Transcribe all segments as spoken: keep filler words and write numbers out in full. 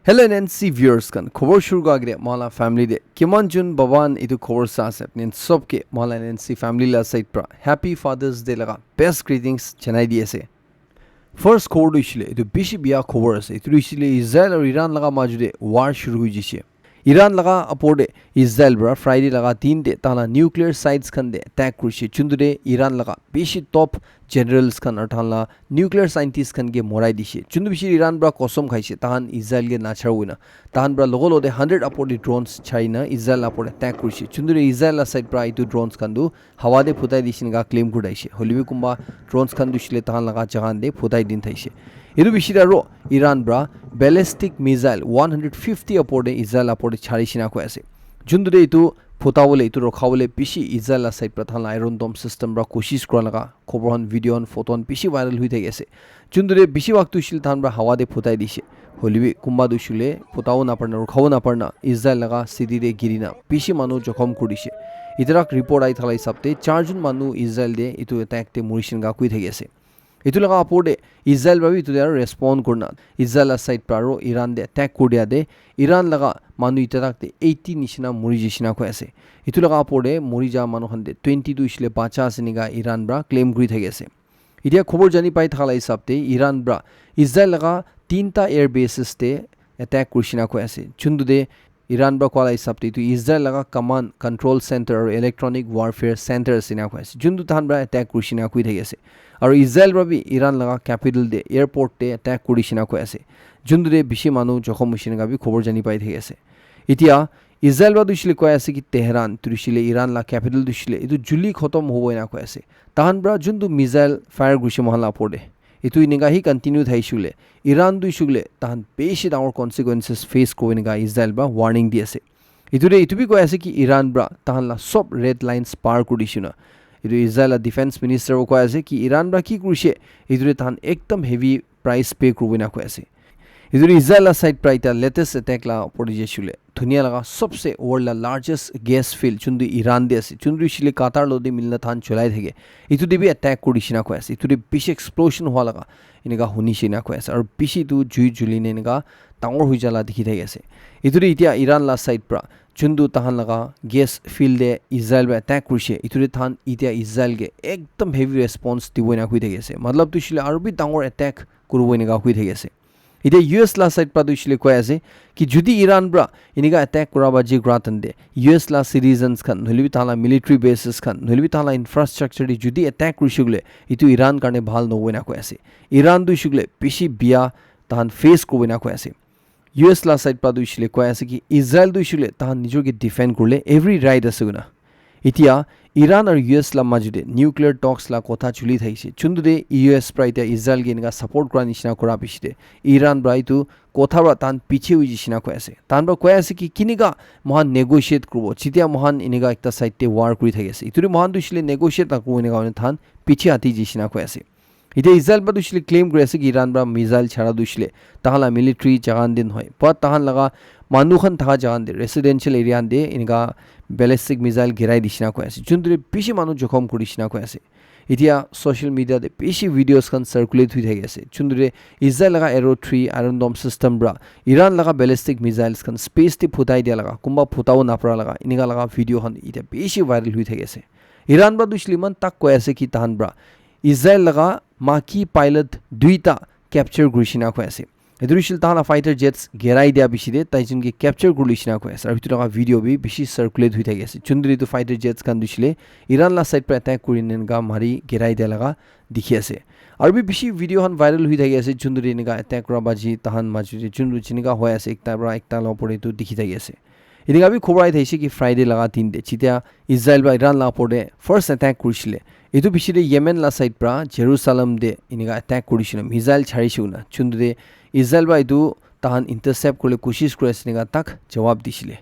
Hello N N C viewers khan, khobor shuru kura agete moila family de kiman jun baba khan etu khobor sa ase, apni sob ke moila N N C family la side pra Happy Father's Day laga best greetings janai di ase. First khobor tu ishile, etu bishi biya khobor ase. Etu tu ishile Israel aru Iran laga maju de war shuru hui jise. Iran laga apor de Israel pra Friday laga din de tahan la nuclear sites khan de attack kurise. Chuntu de Iran laga bishi top generals khan aru tahan la nuclear scientist khan ke morai dishe. Chuntu bishi Iran pra kosom khaise, tahan Israel ke nachar hoina. Tahan pra logo logo de hundred apor de drones chari na Israel apor de attack kurise. Chuntu de Israel la side pra etu drones khan tu hawa de phutai dishe enika claim kuri thakishe. Hoilebi kunba drones khan tu ishile tahan laga jaga khan de phutai din thaishe. Etu bishi de aro Iran pra ballistic missile one hundred fifty apor de Israel apor de chari shina koi ase. Juntu de etu phuta bole, etu rukha bole bishi Israel la side pra tahan la Iron Dome system pra koshish kura laga khobor khan, video khan, photo khan bishi viral hui thaki ase. Juntu de bishi bhag tu ishile tahan pra hawa de phutai dishe. Hoilebi kunba tu ishile phuta wo napar na, rukha wo napar na Israel laga city de giri na bishi manu jokhom kuri dishe. Itarak report ahi thala hisab te char jun manu Israel de etu attack te mori shina koi thaki ase. Etu laga apor de Israel pra bi etu de aro respond kurina Israel la side pra aro Iran de attack kuri dia de Iran laga manu itarak de eighty nishina mori jishina koi ase. Etu laga apor de mori ja manu khan de twenty tu ishile bacha ase enika Iran pra claim kuri thaki ase. Etia khobor jani pai thaka la hisab te Iran pra Israel laga tinta air bases te attack kurishina koi ase. Juntu de Iran pra koa la hisab te etu Israel laga command control center aru electronic warfare center ase ena koi ase. Juntu tahan pra attack kurishina koi thaki ase. Aru Israel pra bi Iran laga capital de airport te attack kurishina koi ase. Juntu de bishi manu jokhom hoishina ka bi khobor jani pai thaki ase. Etia Israel pra tu ishile koi ase ki Tehran, tu ishile Iran la capital tu ishile, etu juli khotom hobo ena koi ase. Tahan pra juntu missile fire kurise mohan la apor de, etu enika hi continue thaishe hoile, Iran tu ishile tahan bishi dangor consequences face kuribo enika Israel pra warning di ase. Etu de etu bi koi ase ki Iran pra tahan la sob red lines par kuri dishe na. Etu Israel la defense minister bo koi ase ki Iran pra ki kurise, etu de tahan ekdam heavy price pay kuribo ena koi ase. Etu tu Israel la side pra ekta latest attack la opor de jaishe hoile, dunia laga sobse world la largest gas field juntu Iran de ase, juntu ishile Qatar lo de milina tahan cholai thake, etu de bi attack kuri dishe na koi ase. Etu de bishi explosion hua laga enika huni she na koi ase, aru bishi tu jui juli na enika dangor hui jala dikhi thaki ase. Etu de etia Iran la side pra juntu tahan laga gas field de Israel pra attack kurise, etu de tahan etia Israel ke ekdam heavy response dibo ena koi thaki ase. Matlab tu ishile aru bi dangor attack kuribo enika koi thaki ase. Etia U S la side pra tu ishile koi ase ki jodi Iran pra enika attack kura baji kura tante U S la citizens khan, nohoilebi tahan la military bases khan, nohoilebi tahan la infrastructure te jodi attack kurise koile, etu Iran karne bhal nohobo ena koi ase. Iran tu ishile bishi biya tahan face kuribo ena koi ase. U S la side pra tu ishile koi ase ki Israel tu ishile tahan nijor ke defend kurile every right ase koina. Etia Iran aru U S la maju de nuclear talks la kotha chuli thakishe. Juntu de U S pra etia Israel ke enika support kura nishina kura bishi de Iran pra etu kotha pra tahan piche hui jishina koi ase. Tahan pra koi ase ki kinika mohan negotiate kuribo, jitia mohan enika ekta side te war kuri thaki ase. Etu de mohan tu ishile negotiate nakuribo enika hoine tahan piche hati jishina koi ase. Etia Israel pra tu ishile claim kuri ase ki Iran pra missile chara tu ishile tahan la military jaga khan de nohoi, but tahan laga manu khan thaka jaga khan de, residential area khan de enika ballistic missile girai dishina koi ase. Juntu de bishi manu jokhom kuri dishina koi ase. Etia social media de bishi videos khan circulate hui thaki ase. Juntu de Israel laga Arrow three Iron Dome system pra Iran laga ballistic missiles khan space te phutai dia laga, kunba phutabo napara laga, enika laga video khan etia bishi viral hui thaki ase. Iran pra tu ishile eman tak koi ase ki tahan pra Israel laga marquee pilot duita capture kuri shina koi ase. Etu tu ishile tahan la fighter jets girai dia bishi de tai jun ke capture kuri shina koi ase. Aru etu laga video bi bishi circulate hui thaki ase. Juntu de etu fighter jets khan tu ishile Iran la side pra attack kuri na enika mari girai dia laga dikhi ase. Aru bi bishi video khan viral hui thaki ase. Juntu de enika attack kura baji tahan maju de juntu jinika hoi ase ekta pra ekta la opor de etu dikhi thaki ase. Enika bi khobor ahi thakishe ki Friday laga din de, jitia Israel pra Iran la opor de first attack kurishile, etu piche de Yemen la side pra Jerusalem de enika attack kurishile, missile charishe koina. Juntu de Israel pra etu tahan intercept kuribole koshish kuri ase enika tak jawab dishile.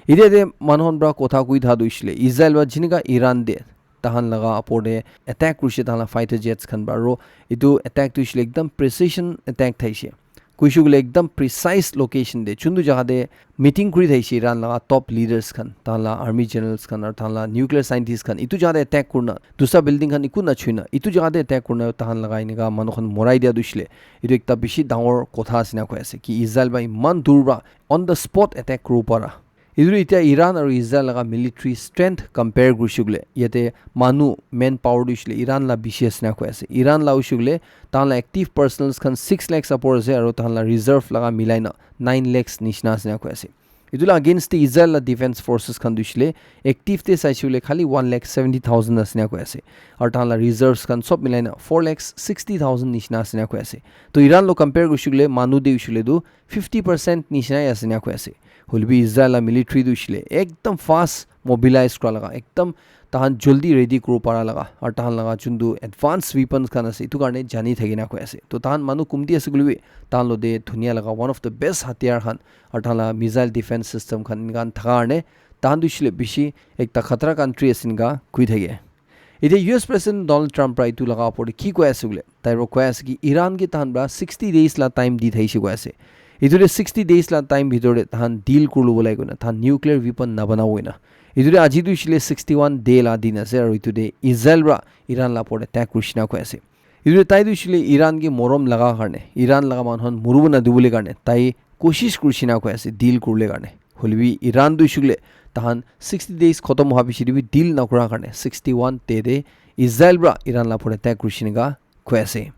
Etia de manu khan pra kotha koi tha tu hoishile, Israel pra jinika Iran de tahan laga opor de attack kurishe, tahan la fighter jets khan pra, aro etu attack tu hoishe koile ekdam precision attack thaishe. Kuishe koile ekdam precise location te, chuntu jaga te meeting kuri thakishe Iran laga top leaders khan, tahan la army generals khan, aru tahan la nuclear scientist khan, itu jaga te attack kurna, dusra building khan eku na chuina, itu jaga te attack kurna, tahan laga enika manu khan morai dia tu hoishe le, itu ekta bishi dangor kotha ase na koi ase, ki Israel para iman dur para on the spot attack kuribo para. Itu itya Iran aru Israel laga military strength compare kurishe koile, yate manu, man power tu hoishe le Iran la bishi ase na koi ase. Iran la hoishe koile, tahan la active personnels khan six lakhs upor ase, aru tahan la reserve laga milai na nine lakhs nishina ase na koi ase. Itu la against te Israel la defense forces khan tu hoishe le, active te saishe koile khali one lakh seventy thousand ase na koi ase. Aru tahan la reserves khan sob milai na four lakhs sixty thousand nishina ase na koi ase. To Iran lo compare kurishe koile, manu te hoishe koile tu fifty percent nishina ase na koi ase. Hoilebi Israel la military tu hoishe le ekdam fast mobilize kura laga, ekdam tahan jaldi ready kuribo para laga, aru tahan laga chuntu advanced weapons khan ase, itu karne jani thaki na koi ase. To tahan manu kumti ase koilebi, tahan lo te dunia laga one of the best hatiyar khan, aru tahan la missile defense system khan, enika khan thaka karne, tahan tu hoishe le bishi ekta khatra country ase enika koi thake. Itya U S President Donald Trump para itu laga opor te ki koi ase koile, tai para koi ase ki Iran ke tahan para sixty days la time di thaishe koi ase. Itu te sixty days la time bhitor te tahan deal kurilo bolai koina, tahan nuclear weapon nabanabo koina. Itu te aji tu hoishe le sixty one day la din ase, aru itu te Israel para Iran la opor te attack kurishe na koi ase. Itu te tai tu hoishe le Iran ke morom laga karne, Iran laga manu khan muribo nadibo le karne, tai koshish kurishe na koi ase deal kuribole karne. Hoilebi Iran tu hoishe koile tahan sixty days khotom hoa piche te bi deal nakura karne sixty one day te Israel para Iran la opor te attack kurishe enika koi ase.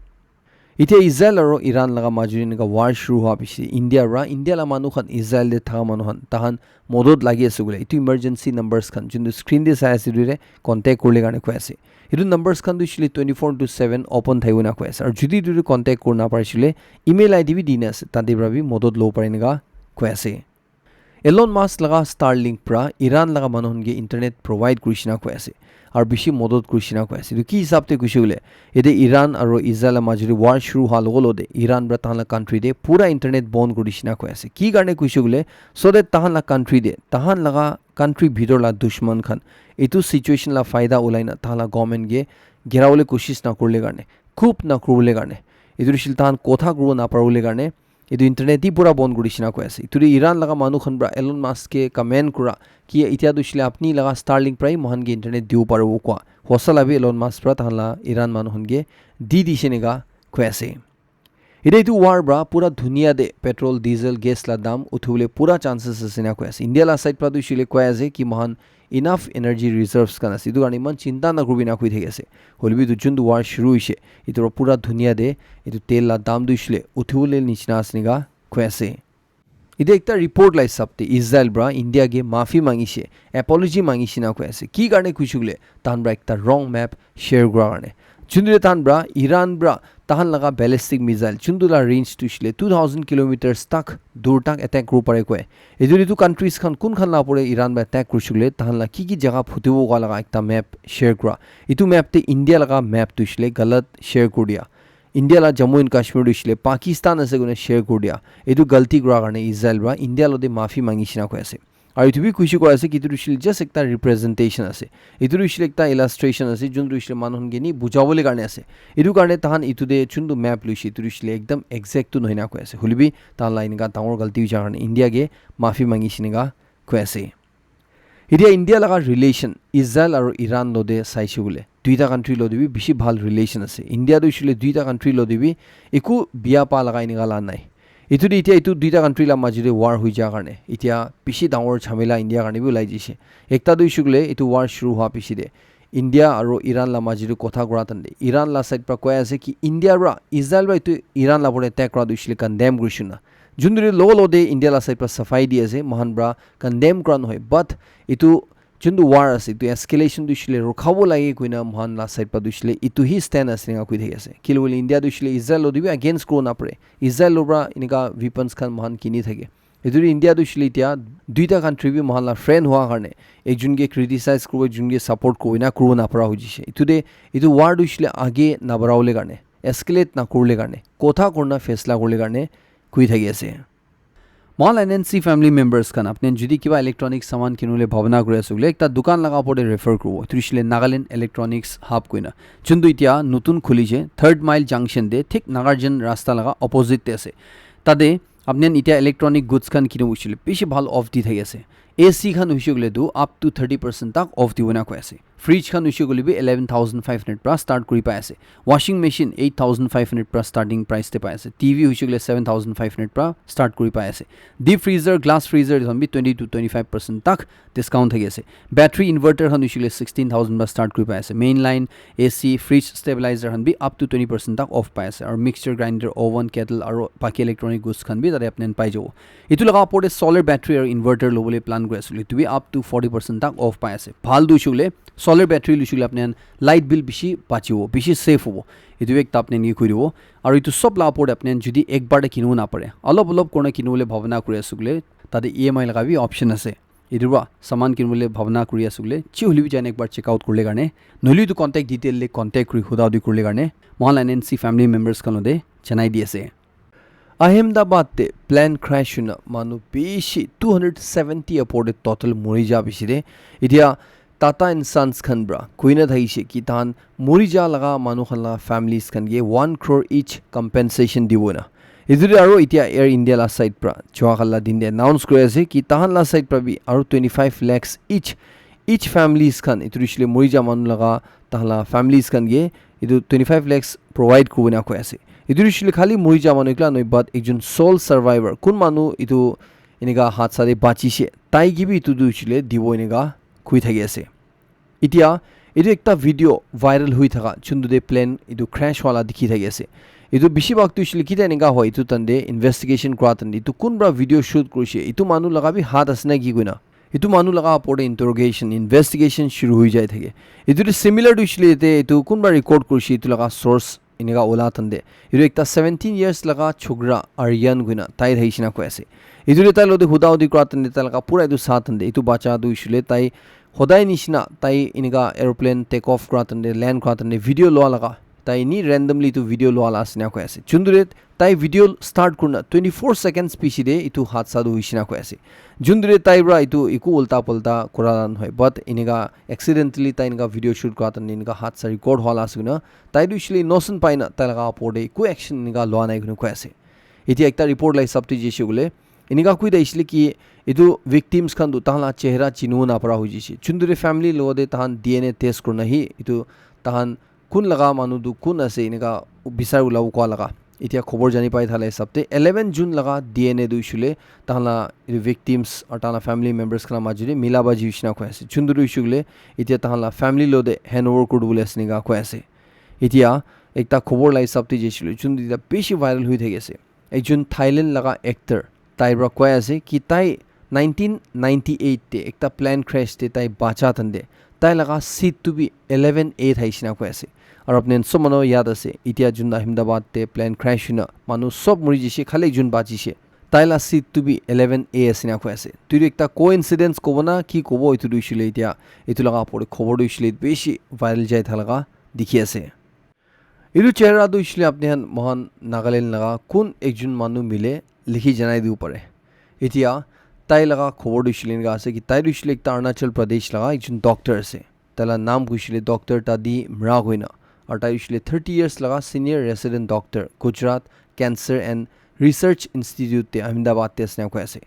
Itya Israel aru Iran laga majo te enika war shuru hoa piche te India para, India la manu khan Israel te thaka manu khan tahan modot lagi ase koile, itu emergency numbers khan juntu screen te sai ase itu te contact kuribole karne koi ase. Itu numbers khan tu hoishe le twenty four into seven open thakibo na koi ase. Aru jodi itu te contact kuri na parishe koile email I D bi dina ase, tate para bi modot lobo pare enika koi ase. Elon Musk laga Starlink pra Iran laga manu khan ke internet provide kurishe na koi ase. Aru bishi modot kurishe na koi ase. Etu ki hisab te kuishe koile, yate Iran aru Israel la majot te war shuru hwa logo logo te Iran pra tahan la country te pura internet bon kurishe na koi ase. Ki karne kuishe koile, so that tahan la country te, tahan laga country bhitor la dushman khan etu situation la faida ulai na tahan la government ke gera bole koshish na kurile karne, coup na kuribole karne, etu hoishe le tahan kotha kuribo na paribole karne, etu internet hi pura bon kurishe na koi ase. Etu tu Iran laga manu khan pra Elon Musk ke command kura ki itya tu hoishe le apni laga Starlink pra hi moikhan ke internet dibo paribo koa. Hosa la bi Elon Musk pra tahan la Iran manu khan ke di dishe enika koi ase. Etya etu war pra pura dunia te petrol, diesel, gas la dam uthibole pura chances ase na koi ase. India la side pra tu hoishe le koi ase ki moikhan enough energy reserves khan ase. Etu karne iman chinta na kuribi na koi thaki ase. Hoilebi etu juntu war shuru hoishe, etu pra pura dunia te etu tel la dam tu hoishe le uthibole nishina ase enika koi ase. Etya ekta report la hisab te Israel pra India ke maafi mangishe, apology mangishe na koi ase. Ki karne kuishe koile, tahan pra ekta wrong map share kura karne. Juntu te tahan pra Iran pra tahan laga ballistic missile, juntu la range tu hoishe le two thousand kilometers tak dur tak attack kuribo pare koi. Etu etu countries khan kun khan la opor te Iran pra attack kurishe koile, tahan la ki ki jaga phutibo koa laga ekta map share kura. Etu map te India laga map tu hoishe le galat share kuri dia. India la Jammu and Kashmir tu hoishe le Pakistan ase koina share kuri dia. Etu galti kura karne Israel pra India logote maafi mangishe na koi ase. Aru etu bi kuishe koi ase ki etu tu hoishe le just ekta representation ase. Etu tu hoishe le ekta illustration ase, juntu hoishe le manu khan ke ni bujhabole karne ase. Etu karne tahan etu te juntu map loishe, etu tu hoishe le ekdam exact tu nohoi na koi ase. Hoilebi tahan la enika dangor galti hoi ja karne India ke maafi mangishe enika koi ase. Etya India laga relation Israel aru Iran logote saishe koile, duita country logote bi bishi bhal relation ase. India tu hoishe le duita country logote bi eku bia pa laga enika la nai. Etu te etya etu duita country la majot te war hoi ja karne etya bishi dangor jhamela India karne bi ulai jaishe. Ekta tu hoishe koile etu war shuru hwa piche te India aru Iran la majot te kotha kura time te Iran la side pra koi ase ki India pra Israel pra etu Iran la opor te attack kura tu hoishe le condemn kurishe na. Juntu te logo logo te India la side pra safai di ase, moikhan pra condemn kura nohoi, but etu juntu war ase, etu escalation tu hoishe le rukhabo lage koina moikhan la side pra tu hoishe le etu hi stand ase enika koi thaki ase. Kile koile India tu hoishe le Israel logote bi against kuribo na pare, Israel logote pra enika weapons khan moikhan kini thake. Etu tu India tu hoishe le etya duita country bi moikhan la friend hwa karne ekjon ke criticize kuribo, ekjon ke support kuribo, ena kuribo na para hoi jaishe. Etu te etu war tu hoishe le age na barhabole karne, escalate na kuribole karne, kotha kurina faisla kuribole karne koi thaki ase. Moikhan la N N C family members khan, apni khan jodi kiba electronic saman kinibole bhabona kuri ase koile, ekta dukan laga opor te refer kuribo. Etu hoishe le Nagaland Electronics Hub koina. Juntu etya notun khulise, Third Mile Junction te, thik Nagarjan rasta laga opposite te ase. Tade apni khan itya electronic goods khan kinibo hoishile bishi bhal off di thaki ase. A C khan hoishe koile tu up to thirty percent tak off dibo na koi ase. Fridge khan hoishe koile bi eleven thousand five hundred pra start kuri pai ase. Washing machine eight thousand five hundred pra starting price te pai ase. T V hoishe koile seven thousand five hundred pra start kuri pai ase. Deep freezer, glass freezer khan bi twenty to twenty-five percent tak discount thaki ase. Battery inverter khan hoishe koile sixteen thousand pra start kuri pai ase. Main line, A C, fridge, stabilizer khan bi up to twenty percent tak off pai ase. Aru mixture grinder, oven, kettle aru baki electronic goods khan bi tade apni khan pai jabo. Etu laga opor te solar battery aru inverter lobole plan kuri ase koile etu bi up to forty percent tak off pai ase. Bhal tu hoishe koile solar battery loishe koile apni khan light bill bishi bachibo, bishi save hobo. Etu bi ekta apni khan ke koi dibo. Aru etu sob la opor te apni khan jodi ek bar te kinibo na pare, olop olop kurina kinibole bhabana kuri ase koile tade E M I laga bi option ase. Etu pra saman kinibole bhabana kuri ase koile chi hoile bi jai na ek bar check out kurle karne, nohole etu contact detail le contact kuri huda hudi kurle karne, mohan la N N C family members khan lote janai di ase. Ahmedabad te plane crash hoina manu bishi two hundred seventy opor te total mori ja bishi de. Etia Tata and Sons khan pra koina thakishe ki tahan mori ja laga manu khan la families khan ke one crore each compensation dibo na. Etu te aru etia Air India la side pra jua kala din te announce kuri ase ki tahan la side pra bi aru twenty-five lakhs each, each families khan, etu hoishe le mori ja manu laga tahan la families khan ke etu twenty-five lakhs provide kurina koi ase. Etu hoishe le khali mori ja manu ekla nohoi, but ekjon sole survivor, kun manu etu enika hadsa te bachishe, tai ke bi etu tu hoishe le dibo enika koi thaki ase. Etia etu ekta video viral hui thaka, juntu te plane etu crash wala dikhi thaki ase. Etu bishi bhag tu hoishe le kita enika hoi, etu tande investigation kura tande etu kun pra video shoot kurishe, etu manu laga bi hath ase na ki koina, etu manu laga opor te interrogation, investigation shuru hui jai thake. Etu te similar tu hoishe le ete etu kun pra record kurishe, etu laga source enika ola tande. Etu ekta seventeen years laga chokra Aryan koina tai thaishe na koi ase. Etu te tai lote huda hudi kura tande tai laga pura etu sa tande etu bacha tu hoishe le tai hodai nishina tai enika aeroplane take off kura tande, land kura tande video lua laga, tai ni randomly etu video lua la ase na koi ase. Juntu te tai video start kurina twenty-four seconds piche te etu hadsa tu hoishe na koi ase. Juntu te tai pra etu eku ulta pulta kura la nohoi, but enika accidentally tai enika video shoot kura tande enika hadsa record hua la ase koina, tai tu hoishe le innocent pai na tai laga opor te eku action enika lua nai koina koi ase. Etia ekta report la hisab te jaishe koile enika koi thakishe le ki etu victims khan tu tahan la chehra chinibo na para hoi jaishe. Juntu te family logote tahan D N A test kurina hi etu tahan kun laga manu tu kun ase enika bisar ulabo kua laga. Etia khobor jani pai thala hisab te eleven June laga D N A tu hoishe le tahan la etu victims aru tahan la family members khan la majo te mila baji hoishe na koi ase. Juntu tu hoishe koile etia tahan la family logote hand over kuri dibole ase enika koi ase. Etia ekta khobor la hisab te jaishe koile juntu etia bishi viral hui thaki ase. Ekjon Thailand laga actor tai pra koi ase ki tai nineteen ninety-eight te ekta plane crash te tai bacha tande tai laga seat tu bi eleven A thaishe na koi ase. Aru apni khan sob manu yad ase, etia jun Ahmedabad te plane crash hoina manu sob mori jaishe, khali ekjon bachishe. Tai la seat tu bi eleven A ase na koi ase. Tu etu ekta coincidence kobo na ki kobo, etu tu hoishe le etia etu laga opor te khobor tu hoishe le bishi viral jai thaka laga dikhi ase. Etu chehra tu hoishe le apni khan mohan Nagaland laga kun ekjon manu mile likhi janai dibo pare. Etia tai laga khobor tu hoishe le enika ase ki tai tu hoishe le ekta Arunachal Pradesh laga ekjon doctor ase. Tai la naam hoishe le Doctor Tadi Mra koina. Aru tai hoishe le thirty years laga senior resident doctor, Gujarat Cancer and Research Institute te Ahmedabad te ase na koi ase.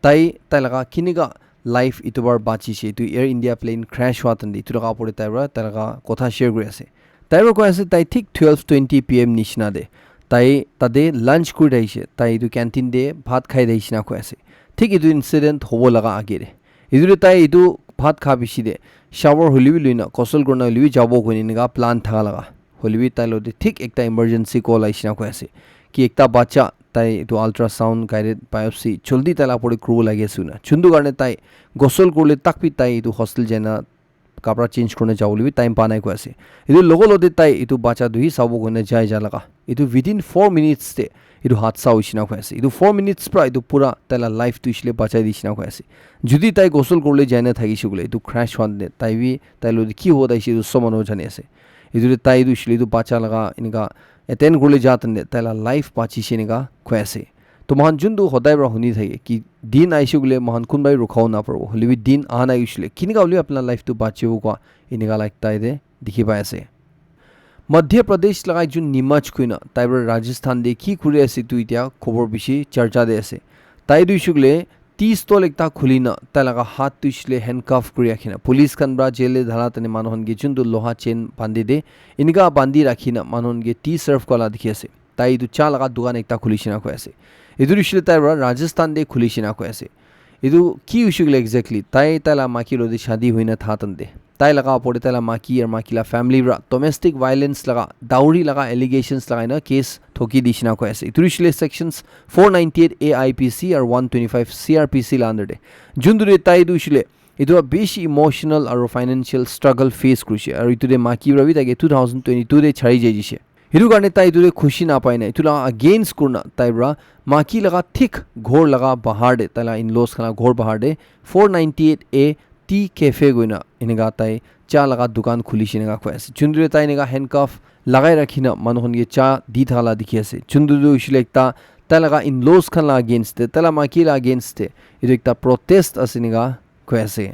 Tai, tai laga kinika life etu bar bachishe, etu Air India plane crash hua tande, etu laga opor te tai para, tai laga kotha share kuri ase. Tai para koi ase, tai thik twelve twenty P M nishina te, tai tate lunch kuri thakishe, tai etu canteen te bhat khai thakishe na koi ase. Thik etu incident hobo laga age te. Etu te tai etu bhat kha bishi te, shower hoile bi loina, ghusl kurina hoile bi jabo koina enika plan thaka laga. Hoile bi tai lote thik ekta emergency call ahishe na koi ase. Ki ekta bacha tai etu ultrasound guided biopsy joldi tai la opor te kuribo lagi ase koina. Juntu karne tai ghusl kuribole tak bi tai etu hostel jaina kapra change kurina jabole bi time pa nai koi ase. Etu logo lote tai etu bacha tu hi sabo koina jai ja laga. Etu within four minutes te etu hadsa hoishe na koi ase. Etu four minutes pra etu pura tai la life tu hoishe le bachai dishe na koi ase. Jodi tai ghusl kuribole jaina thakishe koile etu crash hua te tai bi tai lote ki hobo thakishe etu sob manu jani ase. Etu te tai tu hoishe le etu bacha laga enika attend kuribole ja tande tai la life bachishe enika koi ase. To moikhan juntu hodai para huni thake ki din ahishe koile moikhan kunba bi rukha bo naparibo, hoile bi din aha nai hoishe koile kinika hoile bi apni la life tu bachibo koa enika la ekta yate dikhi pai ase. Madhya Pradesh laga ekjon Nimaj koina tai para Rajasthan te ki kuri ase tu itya khobor bishi charcha te ase. Tai tu hoishe koile tea stall ekta khuli na tai laga hath tu hoishe koile handcuff kuri rakhi na police khan para jail te dhala tani manu khan ke jun tu loha chain bandi de inika bandi rakhi na manu khan ke tea serve kura la dikhi ase. Tai etu cha laga dukan ekta khuli shina koi ase. Etu hoishe koile tai para Rajasthan te khuli shina koi ase. Etu ki hoishe koile exactly tai tai la maki lo de shadi hoina tha tan de tai laga opor te tai la maki aru maki la family para domestic violence laga dowry laga allegations lagai na case thoki di shina koi ase. Etu hoishe koile sections four ninety-eight A I P C aru one twenty-five C R P C la under de. Jun tu de tai etu hoishe koile etu para bishi emotional aru financial struggle face kurishe aru etu de maki para bi tai ke two thousand twenty-two de chari jai jishe. Etu karne tai etu de khushi napai na etu la against kurna tai para maki laga thik ghor laga bahar de tai la in-laws khan la ghor bahar de four ninety-eight A Tea Cafe koina enika tai cha laga dukan khuli shina koi ase. Jun tu de tai enika handcuff lagai rakhi na manu khan ke cha di tha la dikhi ase. Jun tu tu hoishe koile ekta tai laga in-laws khan la against de tai la maki la against de etu ekta protest ase enika koi ase.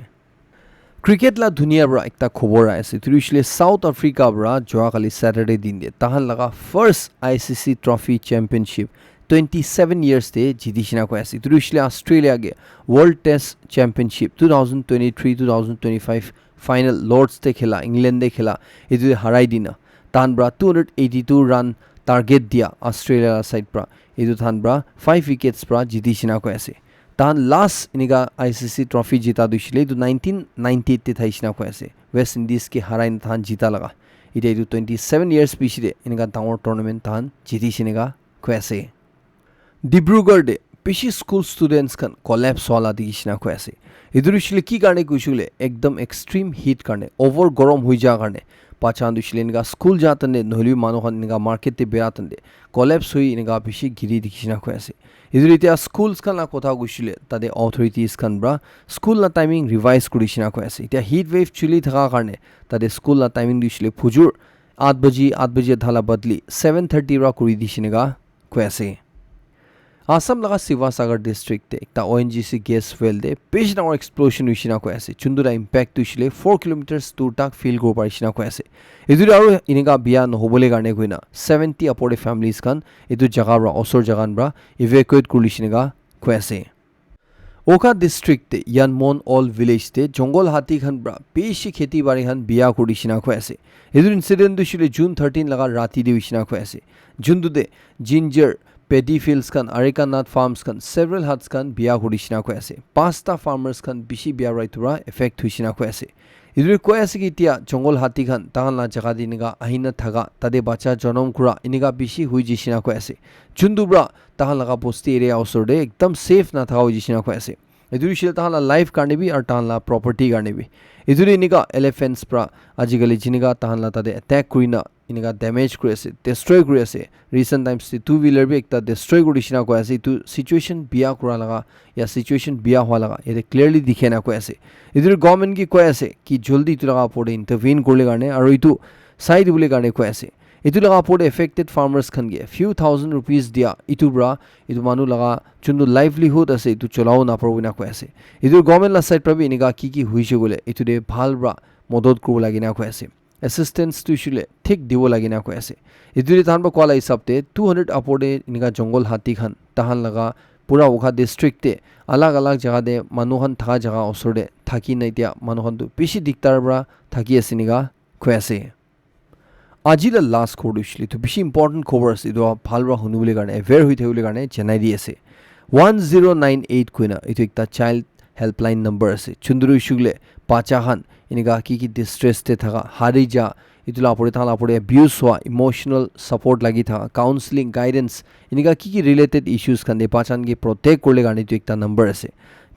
Cricket la dunia para ekta khobor ahi ase. Etu hoishe koile South Africa para joa kali Saturday din de tahan laga first I C C Trophy Championship twenty-seven years te jiti shina koi ase. Etu hoishe koile Australia ke World Test Championship two thousand twenty-three two thousand twenty-five final Lords te khela, England te khela, etu te harai dina tahan para two hundred eighty-two run target dia Australia la side para etu tahan para five wickets para jiti shina koi ase. Tahan last enika I C C trophy jita tu hoishe koile etu nineteen ninety-eight te thai shina koi ase. West Indies ke harai na tahan jita laga. Itya etu twenty-seven years piche de enika dangor tournament tahan jiti shina koi ase. Dibrugarh de bishi school students khan collapse wala dikhi shina koi ase. Etu hoishe koile ki karne koishe koile ekdam extreme heat karne over gorom hoi ja karne bacha khan tu hoishe koile enika school ja tande nohole bi manu khan enika market te bera tande collapse hoi enika bishi giri dikhi shina koi ase. Etu itya schools khan la kotha koishe koile tate authorities khan para school la timing revise kuri shina koi ase. Itya heat wave chuli thaka karne tate school la timing tu hoishe koile phujur eight baji eight baji dhala badli seven thirty para kuri di shina koi ase. Assam laga Sivasagar district te ekta O N G C gas well te bishi dangor explosion hoishe na koi ase. Juntu la impact tu hoishe le four kilometers dur tak feel kuribo parishe na koi ase. Etu te aru enika biya nohobole karne koina seventy upor te families khan etu jaga para osor jaga khan para evacuate kuri lishe na koi ase. Wokha district te Yanmon Old Village te jungle hati khan para bishi kheti bari khan biya kuri lishe na koi ase. Etu incident tu hoishe le June thirteen laga rati te hoishe na koi ase. Juntu te ginger, paddy fields khan, areca nut farms khan, several huts khan biya kuri lishe na koi ase. Pasta farmers khan bishi biya para etu para affect hoishe na koi ase. Etu koi ase ki etia jungle hati khan tahan la jaga te enika ahina thaka, tate bacha jonom kura enika bishi hoi jishe na koi ase. Juntu para tahan laga bosti area osor te ekdam safe na thaka hoi jishe na koi ase. Etu hoishe le tahan la life karne bi aru tahan la property karne bi. Etu te enika elephants para ajikali jinika tahan la tate attack kuri na enika damage kuri ase, destroy kuri ase. Recent times te two wheeler bi ekta destroy kuri dishe na koi ase. Etu situation biya kura laga ya situation biya hua laga yate clearly dikhe na koi ase. Etu government ke koi ase ki jaldi etu laga opor te intervene kuribole karne aru etu sai dibole karne koi ase. Etu laga opor te affected farmers khan ke few thousand rupees dia etu para etu manu laga juntu livelihood ase etu cholabo na paribo na koi ase. Etu government la side para bi enika ki ki hoishe koile etu te bhal para modot kuribo lage na koi ase. Assistance tu hoishe le thik dibo lage na koi ase. Etu te tahan para koa la hisab te two hundred upor te enika jungle hati khan tahan laga pura Wokha district te alag alag jaga te manu khan thaka jaga osor te thaki na etia manu khan tu bishi diktar para thaki ase enika koi ase. Aji la last khobor tu hoishe le etu bishi important khobor ase, etu bhal para huni bole karne, aware hoi thaki bole karne janai di ase. One zero nine eight koina etu ekta child helpline number ase. Juntu tu hoishe koile bacha khan enika ki ki distress te thaka, hari ja, etu la opor te tahan la opor te abuse hua, emotional support lagi thaka, counselling, guidance, enika ki ki related issues khan te bacha khan ke protect kuribole karne etu ekta number ase.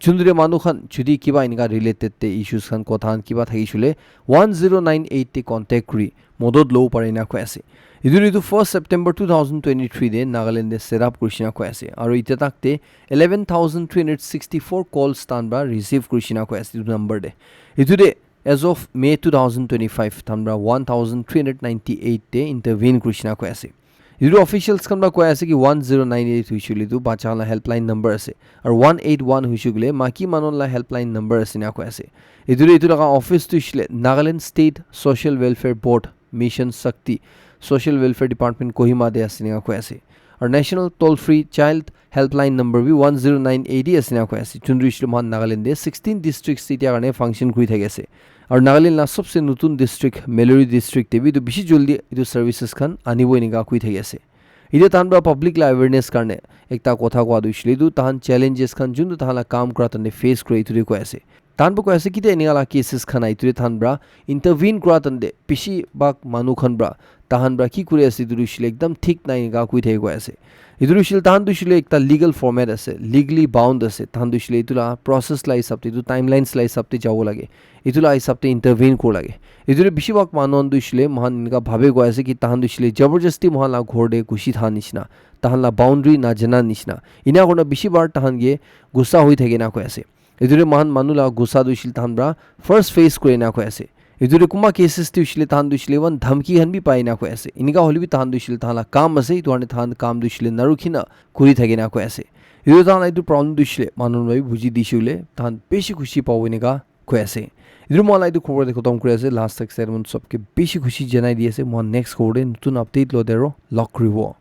Juntu te manu khan jodi kiba enika related te issues khan kotha khan kiba thakishe koile one zero nine eight te contact kuri modot lobo pare na koi ase. Etu, etu first September two thousand twenty-three te Nagaland te set up kurishe na koi ase. Aru etia tak te eleven thousand three hundred sixty-four calls tahan para receive kurishe na koi ase etu number te. Etu te as of May two thousand twenty-five tahan para one thousand three hundred ninety-eight te intervene kurishe na koi ase. Etu officials khan para koi ase ki one zero nine eight hoishe koile etu bacha khan la helpline number ase. Aru one eight one hoishe koile maki manu la helpline number ase na koi ase. Etu te etu laga office tu hoishe le Nagaland State Social Welfare Board Mission Shakti, Social Welfare Department Kohima te ase ena koi ase. Aru National Toll Free Child Helpline number bi one zero nine eight ase ena koi ase. Juntu hoishe le moikhan Nagaland te sixteen districts te etia karne function kuri thaki ase. Aru Nagaland la sobse notun district, Meluri district te bi etu bishi jaldi etu services khan anibo enika koi thaki ase. Etia tahan pra public la awareness karne ekta kotha kowa tu hoishe le etu tahan challenges khan juntu tahan la kam kura tante face kure etu te koi ase. Tahan pra koi ase kitia enika la cases khan ahi etu te tahan pra intervene kura tante bishi bhag manu khan pra tahan pra ki kuri ase etu tu hoishe le ekdam thik nai enika koi thaki koi ase. Etu tu hoishe le tahan tu hoishe le ekta legal format ase, legally bound ase. Tahan tu hoishe le etu la process la hisab te, etu timelines la hisab te jabo lage. Etu la hisab te intervene kuri lage. Etu te bishi bhag manu khan tu hoishe le moikhan enika bhabe koi ase ki tahan tu hoishe le jabardasti moikhan la ghor te ghusi thaha nishina, tahan la boundary najana nishina. Ena kurina bishi bar tahan ke gussa hoi thake na koi ase. Etu te moikhan manu la gussa tu hoishe le tahan pra first face kure na koi ase. Etu te kunba cases te hoishe le tahan tu hoishe le eman dhamki khan bi pai na koi ase. Enika hoile bi tahan tu hoishe le tahan la kam ase, etu karne tahan kam tu hoishe le narukhi na kuri thake na koi ase. Etu tahan la etu problem tu hoishe le manu khan para bi buji dishe hoile tahan bishi khushi pabo enika koi ase. Etu moikhan la etu khobor te khotom kuri ase. Last tak side mon sobke bishi khushi janai di ase. Moikhan next khobor te notun update lote aro log kuribo.